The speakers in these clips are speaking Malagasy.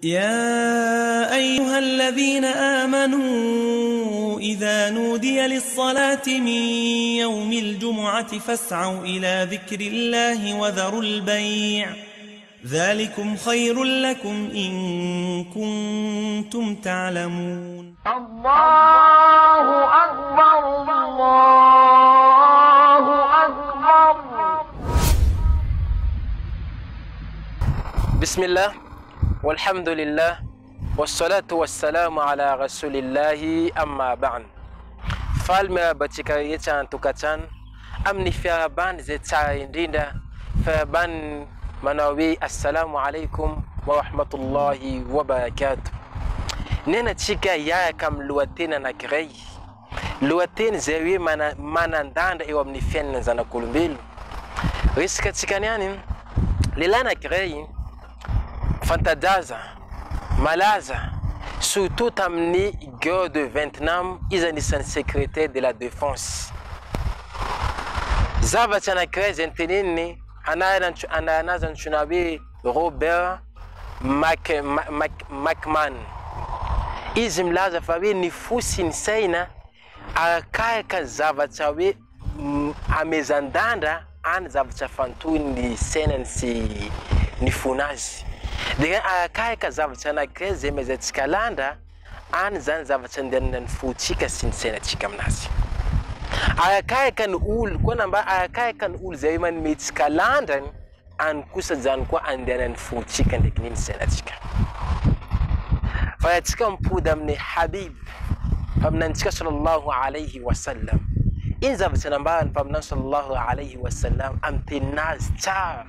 يا أيها الذين آمنوا إذا نودي للصلاة من يوم الجمعة فاسعوا إلى ذكر الله وذروا البيع ذلكم خير لكم إن كنتم تعلمون. الله أكبر الله أكبر. بسم الله والحمد لله والصلاة والسلام على رسول الله أما بعد. Faly miarahaba antsika rehetra an-tokantrano amin'ny fiarahabana izay tsara indrindra, fiarahabana manao hoe Assalamu alaikum wa rahmatullahi wa barakatuh. Nena antsika hiaraka amin'ny lohateny anankiray, lohateny izay hoe manan-danja eo amin'ny fiainan'ny zanak'olombelona. Resaka antsika niany, lehilahy anankiray fanta-daza, malaza, surtout tamin'ny guerre de Vietnam, izy anisan'ny secrétaire de la défense. Zavatra anankiray izay noteneniny, anarana azy antsoina hoe Robert McMahon. Izy milaza fa hoe ny fo sy ny saina arakaraka zavatra hoe amezan-dandra any zavatra fantohiny ny sainany sy ny fonazy. Dia arakaraka zavatra anankiray izay amezantsika landra any zany zavatra andehanana ny fontsika sy ny sainantsika aminazy. Arakaraka ny olo koa na mba arakaraka ny olo izay manome antsika landrany any kosa zany koa andehanan'ny fontsika ndraiky ny sainantsika. Fa antsika mipody amin'ny Habib mpaminanitsika sallallahu alayhi wa sallam. Iny zavatra nambarany mpaminany sallallahu alayhi wa sallam amin'ny teninazy tsara.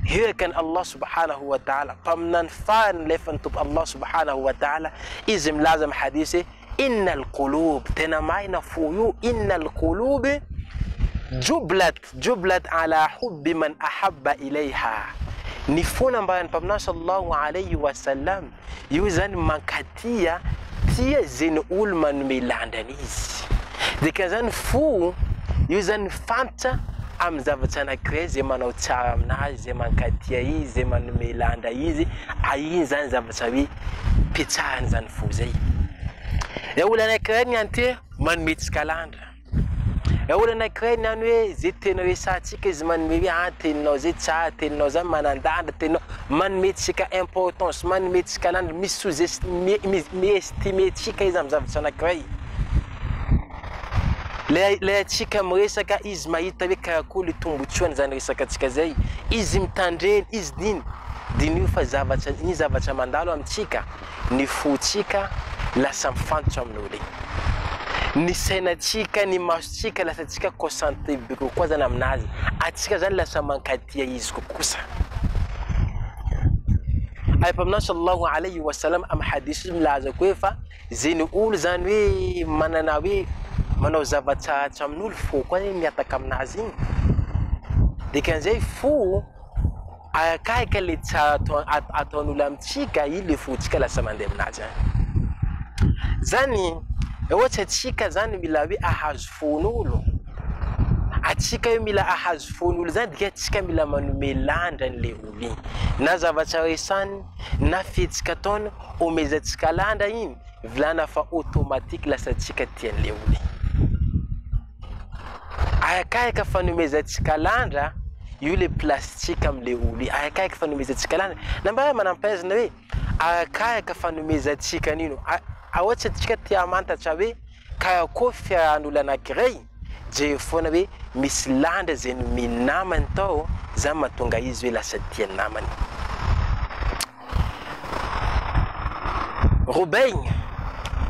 Hiraka ny Allah subhanahu wa ta'ala, mpaminany farany lefan'ny Tompo Allah subhanahu wa ta'ala, izy milaza amin'ny hadisy hoe innal qulub, tena marina fo io, innal qulub jublat ala hubbi man ahabba ilayha. Ny fo nambaran'ny mpaminany sallallahu alayhi wa sallam io zany mankatia tia zeny olo manome landrany izy. Dika zany fo io zany fantatra amin'ny zavatra anankiray izay manao tsara aminazy, izay mankatia izy, izay manome landra izy, iny zany zavatra hoe petsahany zany fo zay. Raha olo anankiray ny anty manome tsika landra, raha olo anankiray ny any hoe zay tena resahantsika izy manome hoe teninao zay tsara, teninao zany manan-dandra, teninao manome tsika importance, manome tsika landra, misy sous-estime tsika izy amin'ny zavatra anankiray. Le antsika miresaka izy mahita hoe karakory tombotsoany zany resaka antsika zay, izy mitandreny, izy nino. Diniho fa zavatra, ny zavatra mandalo amintsika, ny fontsika lasa mifantotra amin'olo igny. Ny sainantsika, ny masontsika lasa antsika concentré be kokoa zany aminazy. Antsika zany lasa mankatia izy kokosa. Ay mpaminany sallallahu alayhi wa sallam amin'ny hadisy milaza koa hoe fa zeny olo zany hoe manana hoe manao zava-tsarotra amin'olo fo koa zany miataka aminazy igny. Dikan'izay fo arakaraka le tsara ataon'olo amintsika, iny le fontsika lasa mandeha aminazy any. Zany ohatra antsika zany mila hoe ahazo fon'olo, antsika hoe mila ahazo fon'olo zany dika antsika mila manome landrany le olo igny, na zavatra resany na fihetsika ataony omezantsika landra igny, vilana fa automatique lasa antsika tian'le olo igny. Arakaraka fanomezantsika landra io le plastique am'le olo igny, arakaraka fanomezantsika landra, na mba manampahaizana hoe arakaraka fanomezantsika an'ino. Ohatra antsika tia hamantatra hoe karakory fiarahan'olo anankiray, jereo foana hoe misy landra zay nomeny namany tao, zany mahatonga izy hoe lasa tia namany.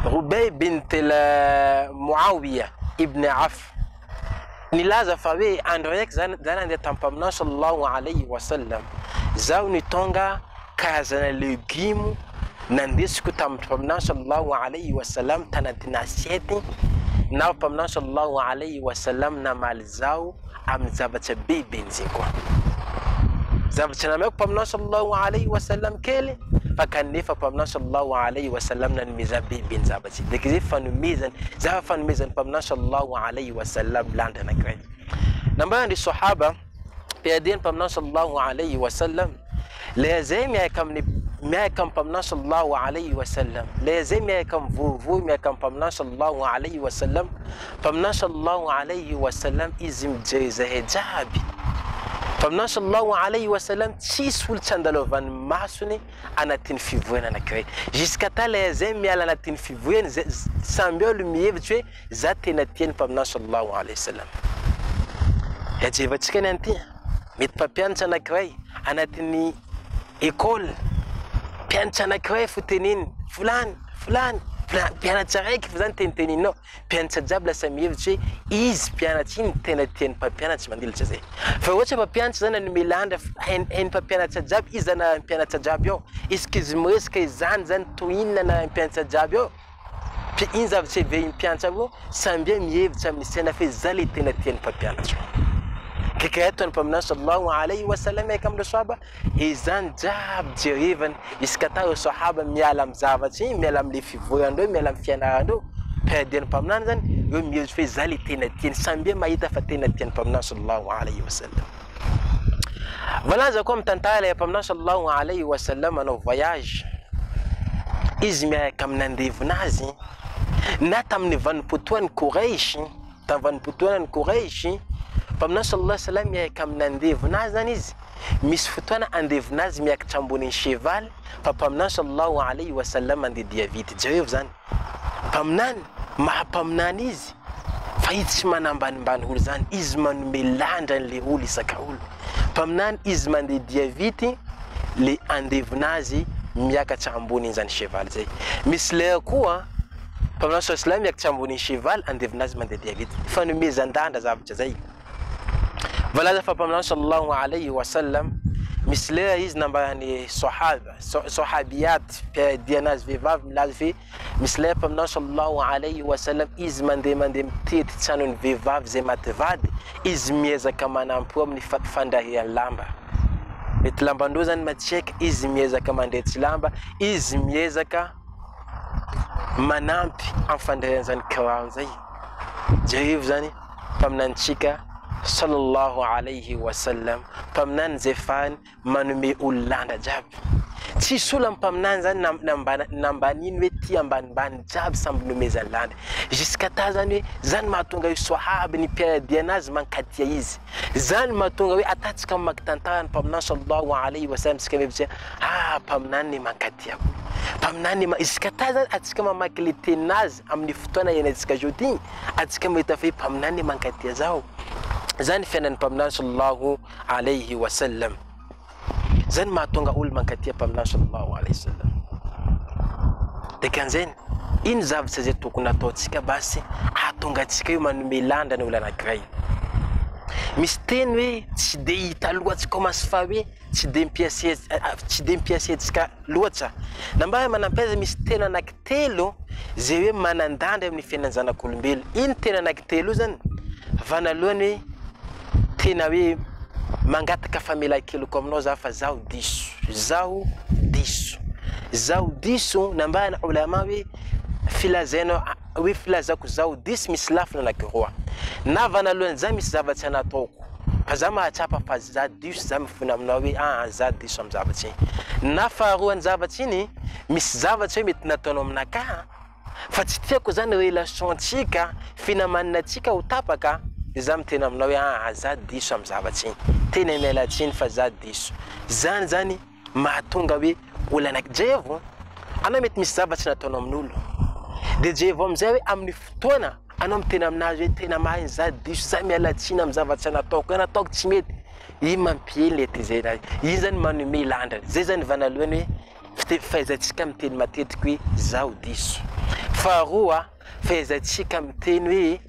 Rubay bint Muawiya ibn Af nilaza fa hoe andro raiky zany nandeha tamin'ny mpaminany sallallahu alayhi wa sallam, zaho nitonga karazana legioma nandesiko tamin'ny mpaminany sallallahu alayhi wa sallam tanatina assiette, na mpaminany sallallahu alayhi wa sallam namaly zaho amin'ny zavatra bebe nizay koa. Zavatra namaiko mpaminany sallallahu alayhi wa sallam kely, fa kanefa mpaminany sallallahu alayhi wa sallam nanome za bebe ny zavatra. Dika zay fanomezany, zava fanomezany mpaminany sallallahu alayhi wa sallam landra anankiray. Nambarany sahaba mpiadian'ny mpaminany sallallahu alayhi wa sallam, le zay miaraka amin'ny miaraka amin'ny Mpaminany sallallahu alayhi wa sallam, lay zay miaraka mivorivory miaraka amin'ny Mpaminany sallallahu alayhi wa sallam, Mpaminany sallallahu alayhi wa sallam izy mijery zahay jiaby. Mpaminany sallallahu alayhi wa sallam tsisy olo tsy andalovan'ny masony anatin'ny fivoriana anankiray. Jusqu'à ta lay zay miala anatin'ny fivoriana, samby olo mihevitsy hoe za tena tia ny Mpaminany sallallahu alayhi wa sallam. Jerevantsika ny an'ity, mety mpampianatra anankiray anatin'ny école, mpianatra anankiray fo teneniny, fulany, fulany, fulany, mpianatra araiky fo zany teniteneninao, mpianatra jiaby lasa mihevitsy hoe izy mpianatra iny tena tian'ny mpampianatra mandilatra zay. Fa ohatra mpampianatra zany nanome landra hain'ny mpampianatra jiaby, izy zany anaran'ny mpianatra jiaby ao, isaka izy miresaka izany zany toy inona anaran'ny mpianatra jiaby ao, iny zavatra heverin'ny mpianatra ao, samby mihevitra amin'ny saina fa za le tena tian'ny mpampianatra. Kika eto ny Mpaminany sallallahu alayhi wa sallam miaraka amin'ireo sahaba, izany jiaby jerevany, isaka ta ireo sahaba miala amin'ny zavatra iny, miala amin'le fivoarandreo, miala amin'ny fianarandreo, mpiara-dia ny Mpaminany zany, ireo mihevitra fa za le tena tiany, samby mahita fa tena tian'ny Mpaminany sallallahu alayhi wa sallam. Voalaza koa amin'ny tantara ilay Mpaminany sallallahu alayhi wa sallam manao voyage, izy miaraka amin'ny andevonazy, na tamin'ny vanim-potoan'ny Quraish, tamin'ny vanim-potoanan'ny Quraish, Mpaminany sallallahu alayhi wa sallam miaraka amin'ny andevonazy zany izy, misy fotoana andevonazy miakatra ambonin'ny cheval, fa Mpaminany sallallahu alayhi wa sallam mandeha dia vity. Jereo zany, Mpaminany, maha mpaminany izy, fa izy tsy manambanimbany olo zany, izy manome landra an'le olo isaka olo. Mpaminany izy mandeha dia vity, le andevonazy miakatra ambonin'izany cheval zay. Misy lera koa, Mpaminany sallallahu alayhi wa sallam miakatra ambonin'ny cheval, andevonazy mandeha dia vity. Fanomezan-dandra zavatra zay. Voalaza fa Mpaminany sallallahu alayhi wa sallam, misy lera izy nambaran'ny sahaba, sahabiyat, mpiara-dia anazy vehivavy milaza fa misy lera Mpaminany sallallahu alayhi wa sallam izy mandeha mandeha mitety tranon'ny vehivavy zay maty vady, izy miezaka manampy eo amin'ny fandrahirany lamba. Mety lamban-droa zany matsiaka, izy miezaka mandretsy lamba, izy miezaka manampy amin'ny fandrahirana zany kiraro zay. Jerevo zany Mpaminanintsika sallallahu alayhi wa sallam, mpaminany zay farany manome olo landra jiaby. Tsisy olo amin'ny mpaminany zany nambaniny hoe ty ambanimbany jiaby samby nomezany landra. Jusqu'à ta zany hoe zany mahatonga io sahaba ny mpiara-dia anazy mankatia izy. Zany mahatonga hoe atatsika mamaky tantara ny mpaminany sallallahu alayhi wa sallam, tsika mihevitsy ah mpaminany ne mankatia olo. Mpaminany ne jusqu'à ta zany atsika mamaky le teninazy amin'ny fotoana iainantsika zao ty, atsika mahita fa hoe mpaminany ne mankatia zaho. Zany fiainan'ny mpaminany sallallahu alayhi wa sallam. Zany mahatonga olo mankatia mpaminany sallallahu alayhi wa sallam. Dikan'izay, ino zavatra zay tokony ataontsika basy ahatonga antsika io manome landra ny olo anankiray. Misy teny hoe tsy de hita loatsy commence fa hoe tsy de mpiase, tsy de mpiasentsika loatra. Nambara manam-pahaizana misy teny anankitelo zay hoe manan-dandra amin'ny fiainan'ny zanak'olombelo. Ino teny anankitelo io zany? Voalohany hoe tena hoe mangataka famelan-keloka aminao zaho fa zaho diso, zaho diso, zaho diso. Nambarana ulama hoe filazainao hoe filazako zaho diso misy lafiny anankiroa. Na voalohany za misy zavatra nataoko fa za mahatsapa fa za diso, za mifona aminao hoe ah za diso amin'ny zavatra iny. Na faharoany zavatra iny misy zavatra hoe mety nataonao aminakahy fa tsy tiako zany relation-tsika, finamanantsika ho tapaka, de za miteny aminao hoe ah za diso amin'ny zavatra iny, tena miala tsiny fa za diso. Zany zany mahatonga hoe olo anaky jevo anao mety misy zavatra nataonao amin'olo, de jevo amizay hoe amin'ny fotoana anao miteny aminazy hoe tena marina za diso, za miala tsiny amin'ny zavatra nataoko, nataoko tsy mety, iny mampiely le tezera, iny zany manome landrany. Zay zany voalohany hoe fahaizantsika miteny matetiky hoe zaho diso. Faharoa, fahaizantsika miteny hoe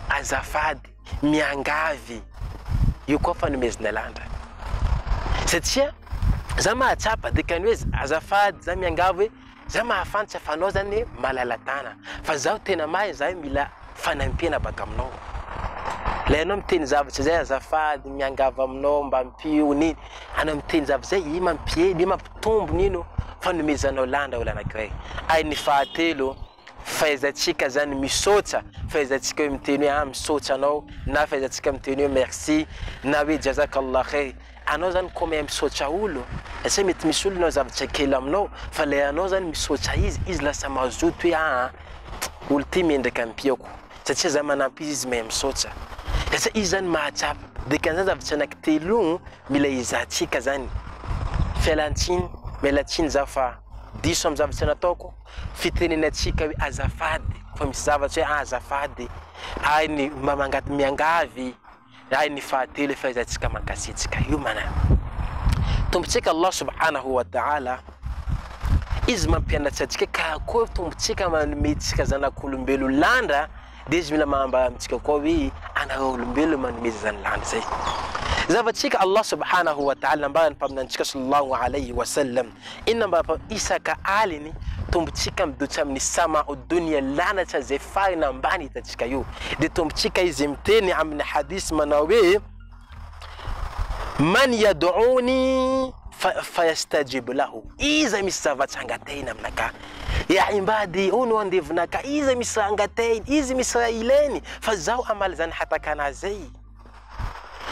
azafady, miangavy, io koa fanomezana landra. Satria za mahatsapa dikany hoe azafady, za miangavy hoe za mahafantatra fa anao zany malala-tàna, fa zaho tena mahay, za mila fanampiana baka aminao. Ilay anao miteny zavatra zay azafady, miangavy aminao mba ampio nino, anao miteny zavatra zay io mampiely, io mampitombo nino fanomezanao landra olo anankiray. Ary ny fahatelo, fahaizantsika zany misaotra, fahaizantsika hoe miteny hoe ah misaotra anao, na fahaizantsika miteny hoe merci, na hoe jazakallah khair. Anao zany koa mahay misaotra olo, satria mety misy olo nanao zavatra kely aminao fa le anao zany misaotra izy, izy lasa mazoto hoe aa olo ty mendrika ampiako satria za manampy izy, izy mahay misaotra, satria izy zany mahatsapa, dikan'izany zavatra anankitelo io mila ezahantsika zany, fialantsiny, miala tsiny za fa diso amin'ny zavatra nataoko, fitenenantsika hoe azafady fa misy zavatra hoe azafady, hay ny mba mangat- miangavy. Ay ny fahatelo efa izatsika mankasitrika io mana Tompontsika Allah subhanahu wa ta'ala Izy mampianatra antsika ka koa Tompontsika manome antsika zanak'olombelo landra dia Izy mila manambara amintsika koa hoe anareo olombelo manomeza zany landra zay. Zavatsika Allah subhanahu wa ta'ala nambaran'ny Mpaminanintsika sallallahu alayhi wa sallam inona mba isaka aliny Tompontsika midotsa amin'ny sama'u dunya lanatra zay farany ambany hitantsika io dia Tompontsika izy miteny amin'ny hadith manao hoe man yad'uni fayastajib lahu iza misy zavatra angatahina aminakahy ya ibadi hono andevonakahy iza misy raha angatahiny izy misy raha ilainy fa zaho hamaly zany hatakanazy zay.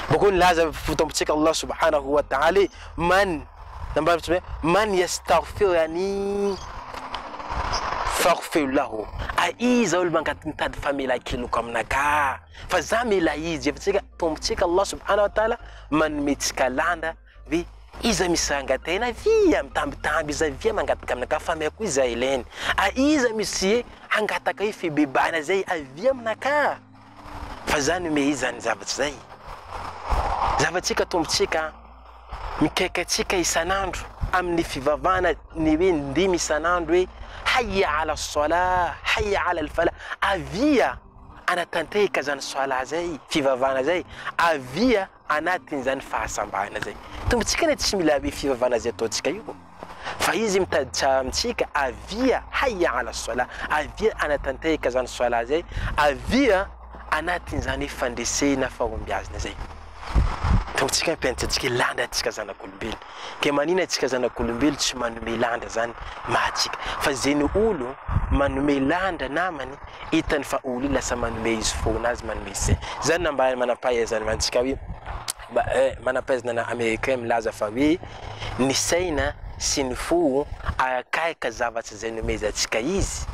Bakeo nilaza Tompontsika Allah subhanahu wa ta'ala hoe, Man, nambarany hoe, Man yastaghfirani faghfir lahu. A iza olo mangaty mitady famelan-keloka aminakahy? Fa za mila izy. Efa tsika, Tompontsika Allah subhanahu wa ta'ala manome tsika landa hoe iza misy angatahina avia mitambitamby izy avia mangataka aminakahy fa ameko izy zay ilainy. A iza misy hangataka hoe fibebahana zay avia aminakahy? Fa za nome izany zavatra zay. Zavatsika Tompontsika mikaika antsika isan'andro amin'ny fivavahana ny hoe indimy isan'andro hoe hayya ala salah, hayya ala al-falah, avia anatanteraka zany salah zay, fivavahana zay, avia anatin'izany fahasambarana zay. Tompontsika anie tsy mila hoe fivavahana zay ataontsika io. Fa izy mitady tsara amintsika, avia hayya ala salah, avia anatanteraka zany salah zay, avia anatin'izany fandresena fahombiazana zay. Tompontsika mampianatra antsika landa antsika zanak'olombelo. Ke manina antsika zanak'olombelo tsy manome landa zany maha antsika. Fa zeny olo manome landa namany, hitany fa olo io lasa manome izy foana azy manome izy zay. Zany nambaran'ny manam-pahaizana antsika hoe, manam-pahaizana americain milaza fa hoe, ny saina sy ny fo arakaraka zavatra izay nomezantsika izy,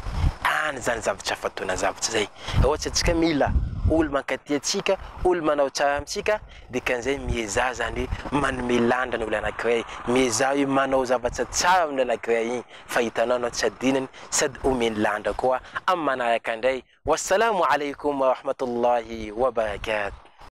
any zany zavatra fataona zavatra izay. Raha ohatra antsika mila olo mankatia antsika, olo manao tsara amintsika, dikan'izay miezaha zany hoe manome lanja ny olo anakiray, miezaha hoe manao zavatra tsara amin'ny olo anakiray igny fa hitanao anao tsy adinony sady omeny lanja koa amin'ny manaraka indray. Wassalamo alaikum warahmatullahi wabarakatuh.